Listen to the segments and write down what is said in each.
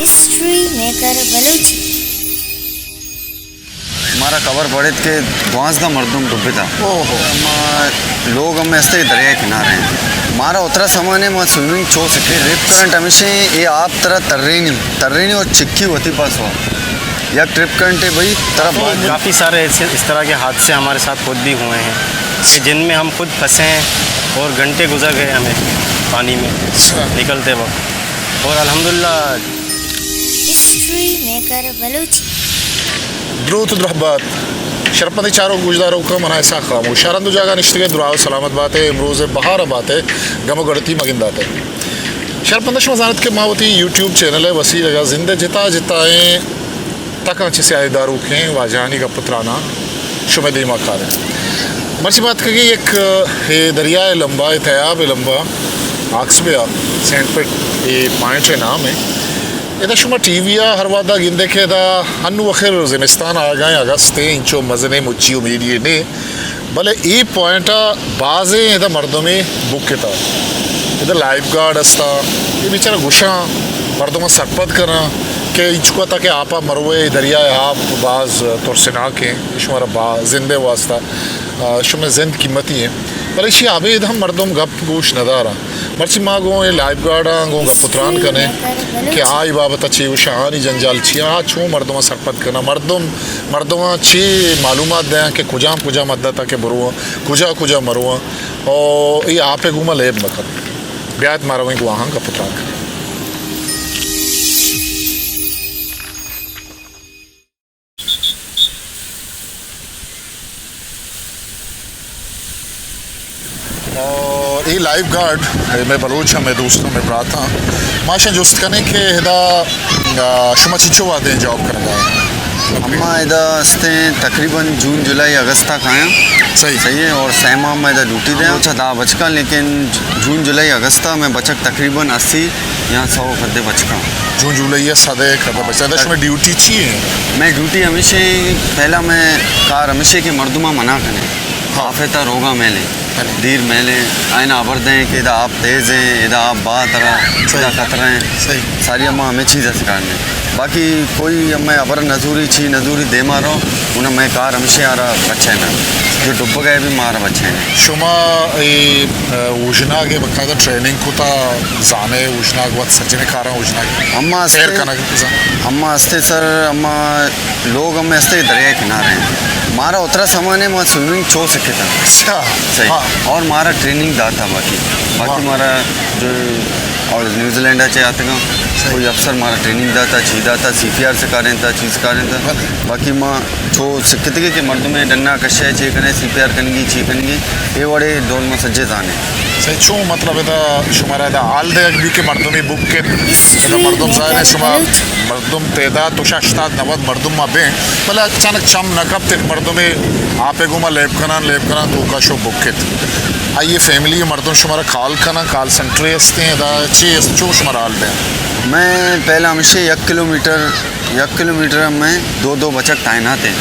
History maker Balochi. مارا خبر پڑت کہ دوازدہ مردم ڈبتا۔ اوہو۔ اما لوگ ہم استے دریا کنارے ہیں۔ مارا اترا سمانے ما سوئمنگ چو سکے۔ ریپ کرنٹ ہمیشہ اے آپ ترا ترینی، ترینی اور چکی ہوتی پاس ہوا۔ یک ٹرپ کنٹے بھئی، ترا بہت کافی سارے ایسے، اس طرح کے حادثے ہمارے ساتھ خود بھی ہوئے ہیں کہ جن میں ہم خود پھنسے ہیں اور گھنٹے گزر گئے ہمیں پانی میں اچھا۔ نکلتے وقت۔ اور الحمدللہ۔ History maker Balochi. دروت درہبات۔ شرپندیں چاروک گوشداروکاں، منا اسحاق خاموش۔ شہرند و جاگہ نشتگے دراہ و سلامت باتے، امروز بہار باتے، گم و گڑتی مگنداتے۔ شرپندہ شما زانت کہ ما وتی یوٹیوب چینل ءِ وسیلگ ءَ زند ءِ جتا جتائیں تکاں چہ سیاہ داروکیں واجہانی گپ ءُ تراناں شمئے دیما کاریں۔ مرچی ما اتکگیں یک، اے دریائے لمبا، اے تیاب ءِ لمبا، آکسبے ءَ، سینٹ پٹ اے پوائنٹ ءِ نام ایں۔ ادا شما ٹی وی ءَ ہر وہدا گندے کہ ادا انو آخر زمستان آگا ایں، اگست ایں، انچو مزنیں مچی امیدی نے۔ بلے اے پوائنٹ ءَ بازیں ادا مردمے بکتا۔ ادا لائف گارڈ استا۔ اے بیچارہ گوشاں، مردماں سرپد کناں کہ انچکو تاکہ آپ ءَ مروے، دریائے آپ باز ترسناک ایں، شمارا با-، زندے واسطہ، آ، شمئے زند قیمتی ایں۔ بلے ایشی ابید ہم مردم گپ گوش نداراں۔ مرچی ما گوں اے لائف گارڈاں گوں گپ ءُ تران کنیں کہ آ اے بابت ءَ چے گوشاں، آہانی جنجال چی ایں، آ چون مردماں سرپد کناں، مردم، مردماں چے معلومات دیاں کہ کجام کجام حد ءَ تاکہ برواں، کجا کجا مرواں، او اے آپ ءَ گوما لیب مہ کناں۔ بیایت ما رویں گوں آہاں گپ ءُ تران کنیں۔ اور اے لائف گارڈ، اے مئے بلوچ ایں، مئے دوست ایں، مئے برات ایں۔ ما اشاں جست کنیں کہ ادا، آ، شما چنچو وہدے جاب کنگا؟ اما ادا استیں تقریباً جون، جولائی، اگست ءَ کایاں۔ صحیح۔ صحیح ایں، اور سہ ماہ ما ادا ڈیوٹی دیاں۔ اچھا، دہ بچکاں، لیکن جون، جولائی، اگست ءَ مئے بچک تقریباً اسی یا سو کدے بچکاں۔ جون جولائی ءَ سدے کدے بچکاں۔ ادا شمئے ڈیوٹی چی ایں؟ مئے ڈیوٹی ہمیشہ ایں، پہلا مئے کار ہمیشہ ایں کہ مردماں منع کنیں۔ ہاں۔ آفتا روگا میلیں۔ بلے۔ دیر میلیں، آئینا ہبر دیں کہ ادا آپ تیز ایں، ادا آپ با ترا، صحیح۔ ادا خطرہ ایں۔ صحیح۔ ساری اما ہمے چیز ءَ سکھائیں۔ باقی کوئی ہمے ہبر نزوری، چی نزوری، دیما رو، انہاں مئے کار ہمیشہ آرا بچائیناں۔ جو ڈبگا ایں بھی مارا بچائیناں۔ شما اے، آ، اوژناگ ءِ باقاعدہ ٹریننگ کتا، زانے اوژناگ وت سجنے کاراں اوژناگ اما سیر استے، کنگ زان۔ اما استے سر، اما لوگ ہمے استے دریا کنارے ایں۔ مارا اترا سمانے ما سوئمنگ چو سکتا۔ اچھا۔ صحیح۔ ہاں۔ اور مارا ٹریننگ داتا باقی۔ باقی واہ۔ مارا جو اور نیوزی لینڈ ءَ چہ آتگاں، صحیح۔ کوئی افسر مارا ٹریننگ داتا، چی داتا، سی پی آر سکارینتا، چی سکارینتا۔ بلے۔ باقی ما چو سکتگے کہ مردمے ڈنا کشے، چے کنے، سی پی آر کنگی، چی کنگی، اے وڑے ڈول ما سجے زانیں۔ صحیح، چون مطلب ادا شمارا ادا حال دیگ بی کہ مردمے بکت، ادا مردم ظاہر ایں شما مردم تعداد تو ہشتاد نود مردم ما بیں، بلے اچانک چم نہ کپت، یک مردمے آپ ءَ گوما لیب کنان، لیب کنان توکا شو بکت۔ آئی ءِ فیملی ءِ مردم شمارا کال کناں، کال سنٹرے استیں، ادا چے است، چو شمارا حال دیں؟ مئے پہلا ہمیشہ یک کلومیٹر، یک کلومیٹر ءَ مئے دو دو بچک تعینات ایں۔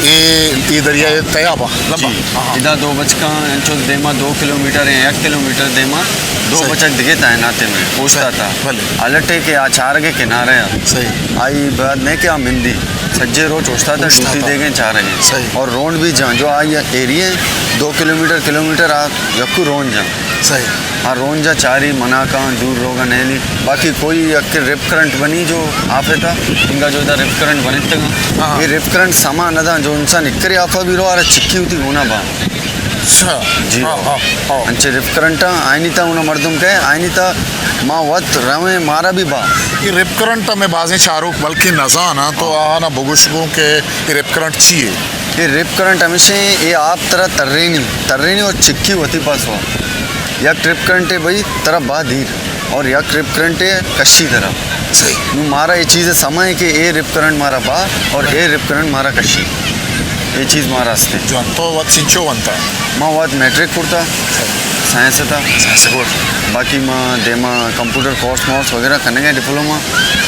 اے، اے دریائے تیاب ءَ لمبا؟ جی۔ ہاں، ہاں۔ ادا دو بچکاں، انچو دیما دو کلومیٹر ایں، یک کلومیٹر دیما دو صحیح۔ بچک دگہ تعینات ایں مئے، اوشتاتا۔ بلے۔ الٹے کہ آ چارگے کنارے ءَ۔ صحیح۔ آئی بعد نہ کہ آ مندی، سجے روچ اوشتاتا، اوشتاتا۔ ڈیوٹی دیگیں چارگے۔ صحیح۔ اور رونڈ بھی جاں، جو آئی ایریا ایں، دو کلومیٹر، کلومیٹر آ یکو رونڈ جاں۔ صحیح۔ آ رونڈ جاں چاری مناکاں، دور روگا نیلی۔ باقی کوئی یک ریپ کرنٹ بنی جو آفتا، انگا جو ادا ریپ کرنٹ بنتگاں۔ ہاں۔ اے ریپ کرنٹ سما نہ داں، جو انسان اکرے آفا بھی رو، آرا چکی ہوتی گونا با۔ اچھا۔ جی۔ ہاں، ہاں، ہاں۔ انچے ریپ کرنٹاں آئینی تا اونا مردم کئے، آئینی تا ما وت رویں، مارا بھی با۔ اے ریپ کرنٹ ہمے بازیں چاروک بلکیں نزاناں، تو آہانا بگوش گوں کہ اے ریپ کرنٹ چی اے؟ اے ریپ کرنٹ ہمیشہ ایں، اے آپ ترا ترینی، ترینی اور چکی وتی پاس ہوا۔ یک ریپ کرنٹے بھئی ترا با دیر اور یک ریپ کرنٹے کشی ترا۔ صحیح۔ نو مارا اے چیز سما ایں کہ اے ریپ کرنٹ مارا با اور اے ریپ کرنٹ مارا کشی۔ اے چیز مارا استے۔ جوان، تو وت چنچو ونتا؟ ما وت میٹرک کرتا، صحیح۔ سائنس تا۔ سائنس گوٹ۔ باقی ما دیما کمپیوٹر کورس مورس وغیرہ کنگے، ڈپلوما۔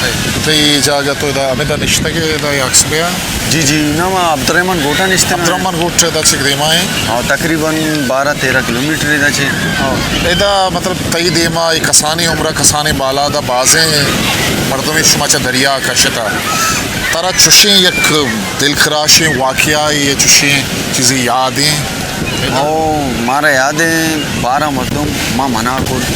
صحیح۔ تئی جاگہ تو ادا ہمے دا نشتگے، ادا آکسبے آ؟ جی، جی، نا، ما عبدالرحمن گوٹا نشتگاں۔ عبدالرحمن گوٹ ادا چک دیما ایں؟ ہاں، تقریباً بارہ تیرہ کلومیٹر ادا چے۔ ہاں۔ ادا مطلب تئی دیما اے کسانیں عمرا، کسانیں بالادا بازیں مردمے شما چہ دریا کشتا، ترا چشیں یک دلخراشیں واقعہ یا چشیں چیزے یاد ایں؟ او، مارا یاد ایں، بارہ مردم ما منع کت۔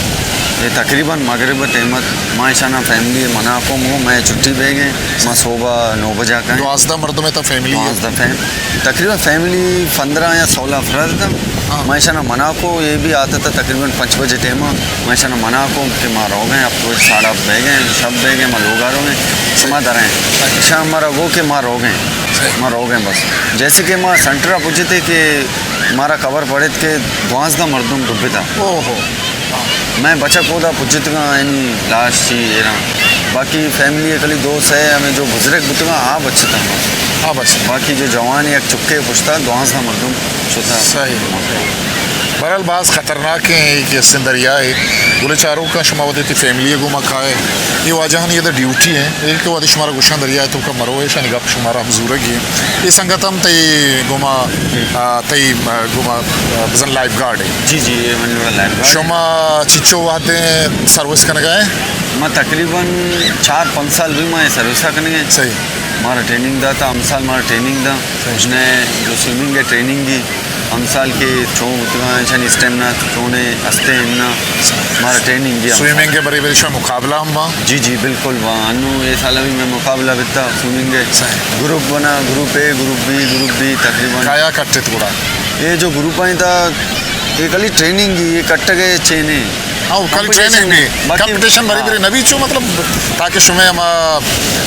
اے تقریباً مغرب ٹائم ات، ما ایشانا فیملی منع کو، مو مئے چھٹی بیگیں، ما صبح نو بجا کائیں۔ دوازدہ مردم تا فیملی ایں؟ دوازدہ فیم-، تقریباً فیملی پندرہ یا سولہ افراد تا۔ ہاں۔ ما ایشانا منع کو، اے بھی آتا تا تقریباً پنچ بجے ٹائم ءَ۔ ما ایشانا منع کو کہ ما روگ ءَ ایں، ہپت بجے، ساڑھے ہپت بیگ ءَ ایں، شپ بیگ ءَ ایں، ما لوگ ءَ روگ ءَ ایں، شما در ایں۔ ایشاں مارا گو کہ ما روگ ءَ ایں، صحیح۔ ما روگ ءَ ایں بس۔ جیسے کہ ما سنٹر ءَ پہنچتے کہ مارا خبر پڑت کہ دوازدہ مردم ڈبتا۔ اوہو۔ مئے بچک اودا پجتگاں، یعنی لاش چی ایراں۔ باقی فیملی ءِ کلی دو سئے ہمے جو بزرگ بوتگاں، آ بچتاں۔ آ بچتاں۔ باقی جو جوان یک چکے پشتا، دوازدہ مردم شتا۔ صحیح۔ بہرحال باز خطرناکیں اے کہ استیں دریائے۔ گلیں چاروکاں، شما وتی فیملی ءِ گوما کائے۔ اے واجہانی ادا ڈیوٹی ایں۔ اے کہ وہدے شمارا گوشاں دریائے توکا مرو، ایشانی گپ شمارا ہم زورگی ایں۔ اے سنگت ہم تئی گوما، آ، تئی، آ، گوما، آ، بزن لائف گارڈ ایں۔ جی، جی، اے منی وڑا لائف گارڈ۔ شما چچو وہدے سروس کنگا ایں؟ ما تقریباً چار پنچ سال بھی ما اے سروس کنگا ایں۔ صحیح۔ مارا ٹریننگ داتا، ہمسال مارا ٹریننگ دا۔ صحیح۔ اس نے جو سوئمنگ ہے ٹریننگ دی، ہمسال کے چون اتنا ایشانی اسٹیمنا چونے ہستے اننا، مارا ٹریننگ دی ہمسال۔ سوئمنگ کے برے برے شما مقابلہ ہم با؟ جی، جی، بالکل با۔ انو اے سالا بھی مئے مقابلہ بیتا سوئمنگ ہے۔ صحیح۔ گروپ بنا، گروپ اے، گروپ بی، گروپ بی تقریباً۔ کایا کٹت گڑا؟ اے جو گروپ آئیں تا، اے کلی ٹریننگ ہی، اے کٹگے چینے۔ ہاں، کلی کمپٹیشن ٹریننگ بھی۔ باقی کمپٹیشن بری ہاں۔ بری نبی چو مطلب، تاکہ شمے ہما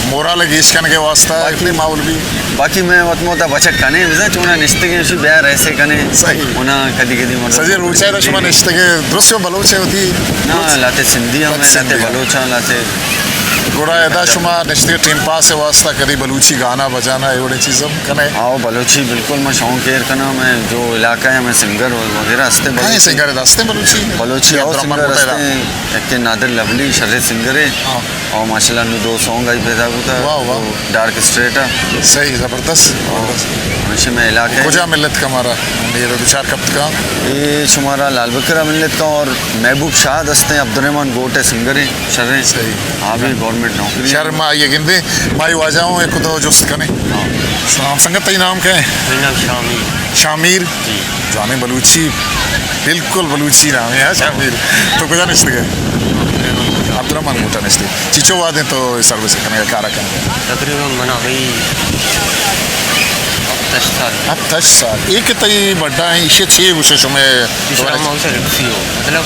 مورال گیش کنگے واسطہ باقی اتنے ماحول بھی۔ باقی مئے وت موتا بچک کنے، بزاں چونا نشتگے، شو بیا ریسے کنے۔ صحیح۔ اونا کدی کدی مطلب سجے روچے را شما نشتگے، درست شما بلوچے ہوتی۔ نا، لاتے سندھی ہم، لاتے سندھی۔ بلوچ ہم، لاتے۔ گڑا ادا شما نشتگے ٹیم پاس واسطہ کدی بلوچی گانا بجانا اے وڑیں چیز ہم کنے؟ آؤ، بلوچی بالکل میں شوق ایر کناں، میں جو علاقہ ہے، میں سنگر وغیرہ ہستے کہیں بلوچی۔ سنگر ہستے بلوچی؟ بلوچی یا اور درمن سنگر بوتا ہے؟ ہستے، یک نادر لولی، شر سنگر ہے۔ ہاں۔ اور ماشاءاللہ نو دو سانگ آئی پیدا ہوتا ہے، واہ، واہ۔ تو ڈارک اسٹریٹ ہے۔ صحیح، زبردست، اور زبردست۔ ہمیشہ میں علاقہ ہے۔ کجا ملت کا ہمارا؟ میرا دو چار کپت کا۔ یہ شمارا لال بکرا ملت کا اور محبوب شاد ہستے ہیں، عبدالرحمن گوٹ ہے، سنگر ہیں، شر ہیں۔ صحیح۔ ہاں بھی گورنمنٹ نوکری ہے۔ شر ما یہ گندے، مائی واجہ ہوں، ایک دو جست کنے۔ ہاں۔ سلام سنگت، تئی نام کیا ہے؟ میرا نام شامیر۔ شامیر؟ جی۔ جوانیں بلوچی، بالکل بلوچی نام ہے، ہاں، شامیر۔ تو کجا نشتگے؟ عبدالرحمن گوٹا نشتے۔ چیچو وادیں تو سروس کنگے، کارا کنگے؟ تقریباً منا بھئی ہفت ہشت سال۔ ہفت ہشت سال۔ اے کہ تئی بڈا ہیں، ایشی چے گوشے شمے؟ ایشی ہم ہم سے رکسی ہو۔ مطلب،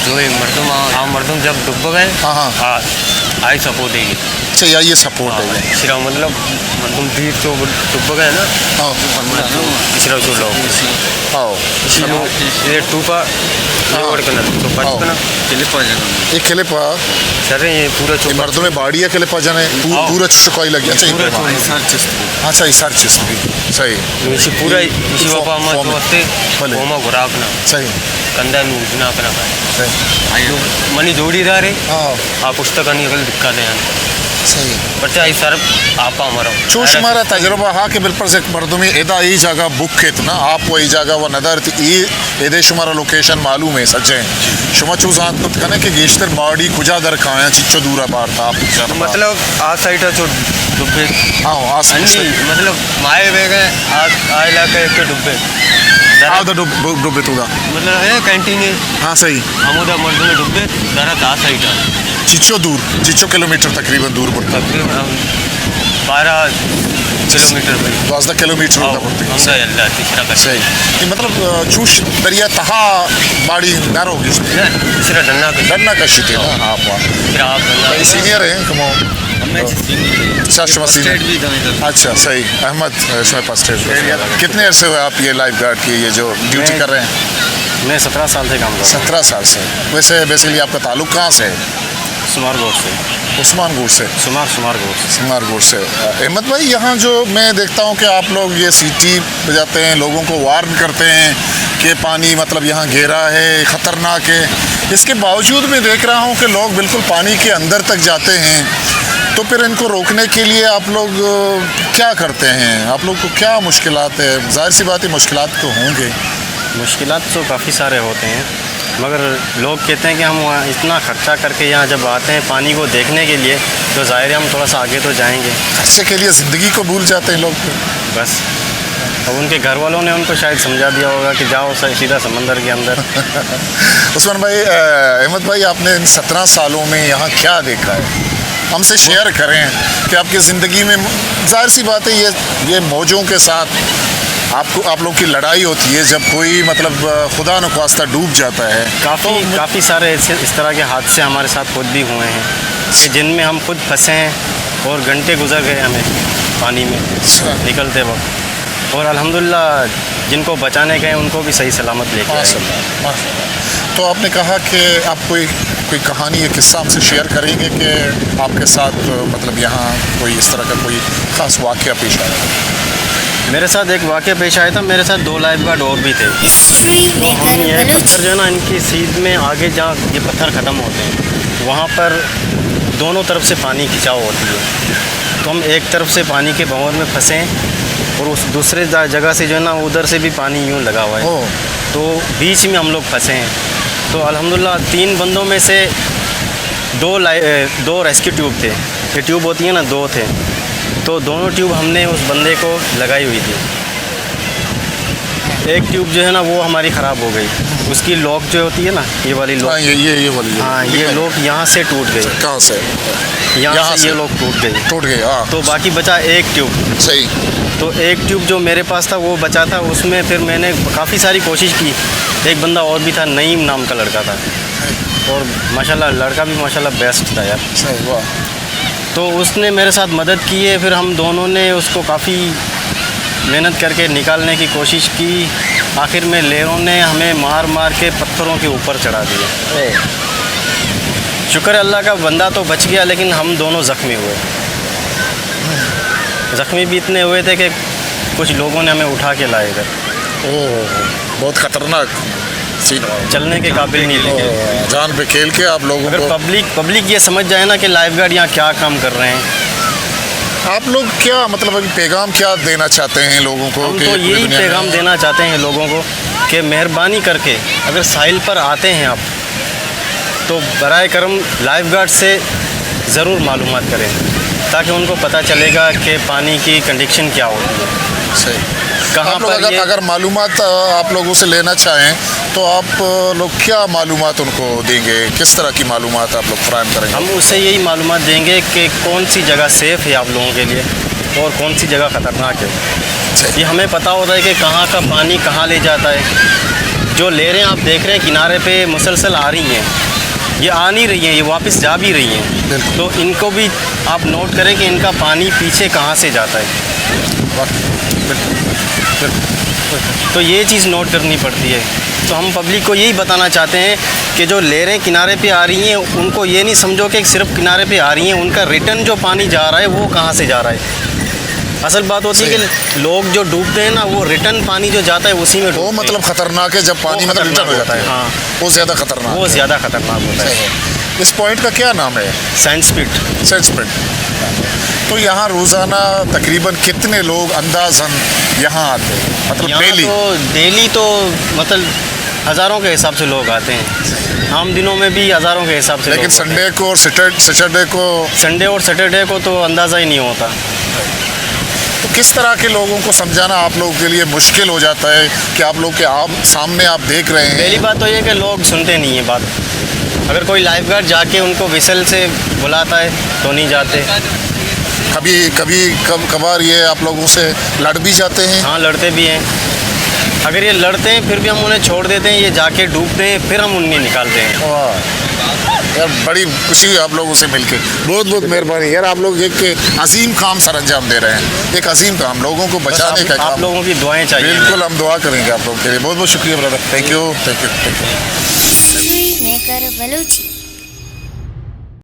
جو یہ مردم آ، آ مردم جب ڈب گئے، ہاں، ہاں۔ آ، آئی سپورٹ ہے یہ۔ اچھا، یا یہ سپورٹ ہے۔ ہاں، اسرا مطلب مردم دیر تو ڈب گئے نا۔ ہاں۔ اسرا چو لوگ۔ ہاں۔ اسی لوگ، یہ ٹوپا ہاں۔ ریکارڈ کرنا، تو پچ ہاں۔ کرنا۔ کلپ آ جانا۔ یہ کلپ آ۔ سر، یہ پورا یہ چوپا۔ مردم باڑی ہے کلپ آ جانے، پور-، ہاں۔ پورا چشکائی لگی۔ اچھا، یہ پورا کلپ آ۔ چوپا۔ ہاں، سر چست بھی۔ صحیح۔ اسی پورا، یہ اسی فو-، وفا ما فارم تو ہے۔ وقت بھلے۔ فارما گراکنا۔ صحیح۔ کندا نو اٹھنا کرا۔ صحیح۔ منی جوڑی دار ہے۔ ہاں۔ آ پشت کنی اگل دکھا دے۔ صحیح۔ پرچہ ای سر آپا مرو۔ چو شمارا تجربہ ہا کہ بالپرز یک مردمی ادا ای جاگہ بک کت نا، آپ و ای جاگہ و ندارت، ای ادے شمارا لوکیشن معلوم ہے سجے۔ شما چو زانت کت کنے کہ گیشتر باڑی کجا در کایاں، چچو دورا بارتا آپ؟ مطلب آ سائیڈ چو ڈبے۔ ہاں، آ سائیڈ۔ مطلب مائے بیگے آ، آ علاقہ ایک ڈبے۔ آ دا ڈب-، ڈبے تو دا۔ مطلب ہے کینٹین ہے۔ ہاں، صحیح۔ ہمودا مردم ڈبے، درا دا سائیڈ آ۔ چچو دور، چچو کلومیٹر تقریباً دور پڑتا؟ تقریباً بارہ کلومیٹر بھائی۔ دوازدہ کلومیٹر ہاں، ہوتا پڑتا۔ ہمدا اللہ تیسرا کر۔ صحیح۔ یہ مطلب، آ، چوش دریا تہا باڑی نہ روگی؟ نہ، تیسرا ڈنا کشی۔ ڈنا کشی تھی نا، ہاں۔ آپ وہاں۔ پھر آپ ڈنا بھائی سینئر ہیں، کمو۔ ہمیں سینئر ہیں۔ اچھا، شما سینئر۔ فرسٹ ایڈ بھی دائیں۔ اچھا، صحیح۔ احمد، اس میں فرسٹ ایڈ۔ کتنے عرصے ہوئے آپ یہ لائف گارڈ کی، یہ جو ڈیوٹی میں، کر رہے ہیں؟ میں سترہ سال سے کام کر رہا ہوں۔ سترہ سال سے۔ ویسے بیسیکلی آپ کا تعلق کہاں سے ہے؟ سمار گوٹ سے۔ عثمان گوٹ سے؟ سمار، سمار گوٹ سے۔ سمار گوٹ سے۔ احمد بھائی، یہاں جو میں دیکھتا ہوں کہ آپ لوگ یہ سیٹی بجاتے ہیں، لوگوں کو وارن کرتے ہیں کہ پانی، مطلب، یہاں گہرا ہے، خطرناک ہے، اس کے باوجود میں دیکھ رہا ہوں کہ لوگ بالکل پانی کے اندر تک جاتے ہیں، تو پھر ان کو روکنے کے لیے آپ لوگ، آ، کیا کرتے ہیں؟ آپ لوگ کو کیا مشکلات ہے؟ ظاہر سی بات ہے، مشکلات تو ہوں گے۔ مشکلات تو کافی سارے ہوتے ہیں۔ مگر لوگ کہتے ہیں کہ ہم وہاں اتنا خرچہ کر کے یہاں جب آتے ہیں پانی کو دیکھنے کے لیے، تو ظاہر ہے ہم تھوڑا سا آگے تو جائیں گے۔ خرچے کے لیے زندگی کو بھول جاتے ہیں لوگ۔ بس، اب ان کے گھر والوں نے ان کو شاید سمجھا دیا ہوگا کہ جاؤ س-، سیدھا سمندر کے اندر۔ عثمان بھائی، احمد بھائی، آپ نے ان سترہ سالوں میں یہاں کیا دیکھا ہے؟ ہم سے شیئر کریں کہ آپ کی زندگی میں، ظاہر سی بات ہے، یہ یہ موجوں کے ساتھ آپ کو، آپ لوگوں کی لڑائی ہوتی ہے، جب کوئی، مطلب، خدا نخواستہ ڈوب جاتا ہے۔ کافی، تو مجھ- کافی سارے ایسے، اس طرح کے حادثے ہمارے ساتھ خود بھی ہوئے ہیں کہ جن میں ہم خود پھنسے ہیں اور گھنٹے گزر گئے ہمیں پانی میں نکلتے وقت، اور الحمدللہ جن کو بچانے گئے ان کو بھی صحیح سلامت لے کے آئے۔ ماشاءاللہ، ماشاءاللہ۔ تو آپ نے کہا کہ آپ کوئی، کوئی کہانی یا قصہ ہم سے شیئر کریں گے کہ آپ کے ساتھ، مطلب، یہاں کوئی اس طرح کا کوئی خاص واقعہ پیش آیا؟ میرے ساتھ ایک واقعہ پیش آیا تھا، میرے ساتھ دو لائف گارڈ اور بھی تھے۔ ہسٹری تو ہم میکر یہ بلوچ۔ پتھر جو ہے نا، ان کی سیدھ میں آگے جہاں یہ پتھر ختم ہوتے ہیں، وہاں پر دونوں طرف سے پانی کھینچاؤ ہوتی ہے۔ تو ہم ایک طرف سے پانی کے بھنور میں پھنسے ہیں اور اس دوسرے جا-، جگہ سے جو ہے نا، ادھر سے بھی پانی یوں لگا ہوا ہے۔ او۔ تو بیچ میں ہم لوگ پھنسے ہیں۔ تو الحمدللہ تین بندوں میں سے دو لائی-، اے، دو ریسکیو ٹیوب تھے، یہ ٹیوب ہوتی ہے نا، دو تھے، تو دونوں ٹیوب ہم نے اس بندے کو لگائی ہوئی تھی۔ ایک ٹیوب جو ہے نا، وہ ہماری خراب ہو گئی، اس کی لاک جو ہوتی ہے نا، یہ والی لاک۔ ہاں، یہ، یہ، یہ والی، یہ۔ ہاں، یہ لاک یہاں سے ٹوٹ گئی۔ کہاں سے؟ یہاں یہاں سے سے۔ یہ لاک ٹوٹ گئی۔ ٹوٹ گئی، ہاں۔ تو باقی بچا ایک ٹیوب۔ صحیح۔ تو ایک ٹیوب جو میرے پاس تھا، وہ بچا تھا، اس میں پھر میں نے کافی ساری کوشش کی۔ ایک بندہ اور بھی تھا، نعیم نام کا لڑکا تھا، اور ماشاءاللہ لڑکا بھی ماشاءاللہ بیسٹ تھا یار۔ صحیح، واہ۔ تو اس نے میرے ساتھ مدد کی ہے، پھر ہم دونوں نے اس کو کافی محنت کر کے نکالنے کی کوشش کی۔ آخر میں لہروں نے ہمیں مار مار کے پتھروں کے اوپر چڑھا دیا۔ او۔ شکر ہے اللہ کا، بندہ تو بچ گیا، لیکن ہم دونوں زخمی ہوئے۔ زخمی بھی اتنے ہوئے تھے کہ کچھ لوگوں نے ہمیں اٹھا کے لائے ادھر۔ اوہ، بہت خطرناک سین ہوا۔ چلنے کے قابل نہیں تھے۔ اوہ، جان پہ کھیل کے آپ لوگوں اگر کو پبلک، پبلک یہ سمجھ جائے نا کہ لائف گارڈ یہاں کیا کام کر رہے ہیں۔ آپ لوگ کیا، مطلب، ابھی پیغام کیا دینا چاہتے ہیں لوگوں کو ہم کہ تو یہی دنیا میں پیغام دینا چاہتے ہیں لوگوں کو کہ مہربانی کر کے اگر ساحل پر آتے ہیں آپ، تو برائے کرم لائف گارڈ سے ضرور معلومات کریں، تاکہ ان کو پتہ چلے گا کہ پانی کی کنڈیشن کیا ہوتی ہے۔ صحیح۔ کہاں آپ لوگ پر اگر، یہ اگر معلومات، آ، آپ لوگوں سے لینا چاہیں، تو آپ، آ، لوگ کیا معلومات ان کو دیں گے؟ کس طرح کی معلومات آپ لوگ فراہم کریں گے؟ ہم اسے یہی معلومات دیں گے کہ کون سی جگہ سیف ہے آپ لوگوں کے لیے اور کون سی جگہ خطرناک ہے۔ صحیح۔ یہ ہمیں پتہ ہوتا ہے کہ کہاں کا پانی کہاں لے جاتا ہے۔ جو لہریں آپ دیکھ رہے ہیں کنارے پہ مسلسل آ رہی ہیں، یہ آ نہیں رہی ہیں، یہ واپس جا بھی رہی ہیں۔ بالکل۔ تو ان کو بھی آپ نوٹ کریں کہ ان کا پانی پیچھے کہاں سے جاتا ہے۔ واقعی، بالکل، بالکل۔ تو یہ چیز نوٹ کرنی پڑتی ہے۔ تو ہم پبلک کو یہی بتانا چاہتے ہیں کہ جو لہریں کنارے پہ آ رہی ہیں، ان کو یہ نہیں سمجھو کہ صرف کنارے پہ آ رہی ہیں، ان کا ریٹرن جو پانی جا رہا ہے، وہ کہاں سے جا رہا ہے۔ اصل بات ہوتی ہے کہ صحیح۔ لوگ جو ڈوبتے ہیں نا، وہ ریٹرن پانی جو جاتا ہے، اسی میں وہ ڈوبتے ہیں۔ مطلب خطرناک ہے، جب پانی وہ مطلب خطرناک ریٹرن ہو ہوتا جاتا ہے، ہے۔ ہاں۔ وہ زیادہ خطرناک وہ ہے۔ زیادہ خطرناک ہوتا ہے۔ صحیح ہے۔ اس پوائنٹ کا کیا نام ہے؟ سائنس پٹ۔ سائنس پٹ۔ تو یہاں روزانہ تقریباً کتنے لوگ اندازاً یہاں آتے ہیں؟ مطلب یہاں ڈیلی؟ تو ڈیلی تو مطلب ہزاروں کے حساب سے لوگ آتے ہیں۔ عام دنوں میں بھی ہزاروں کے حساب سے لوگ لیکن ہوتے ہیں۔ سنڈے کو اور سیٹر-، سیٹرڈے کو؟ سنڈے اور سیٹرڈے کو تو اندازہ ہی نہیں ہوتا۔ تو کس طرح کے لوگوں کو سمجھانا آپ لوگوں کے لیے مشکل ہو جاتا ہے کہ آپ لوگ کے آپ سامنے آپ دیکھ رہے ہیں؟ پہلی بات تو یہ کہ لوگ سنتے نہیں ہیں بات۔ اگر کوئی لائف گارڈ جا کے ان کو وسل سے بلاتا ہے تو نہیں جاتے۔ کبھی، کبھی، کب-، کبھار یہ آپ لوگوں سے لڑ بھی جاتے ہیں؟ ہاں، لڑتے بھی ہیں۔ اگر یہ لڑتے ہیں پھر بھی ہم انہیں چھوڑ دیتے ہیں، یہ جا کے ڈوبتے ہیں، پھر ہم انہیں نکالتے ہیں۔ واہ۔ یار، بڑی خوشی ہوئی آپ لوگوں سے مل کے۔ بہت بہت مہربانی یار، آپ لوگ ایک عظیم کام سر انجام دے رہے ہیں، ایک عظیم کام، لوگوں کو بس بچانے آپ، کا آپ کام۔ لوگوں کی دعائیں چاہیے ہمیں۔ بالکل، ہم دعا کریں گے آپ لوگوں کے لیے۔ بہت بہت شکریہ brother, thank you, thank you, thank you. History maker Balochi.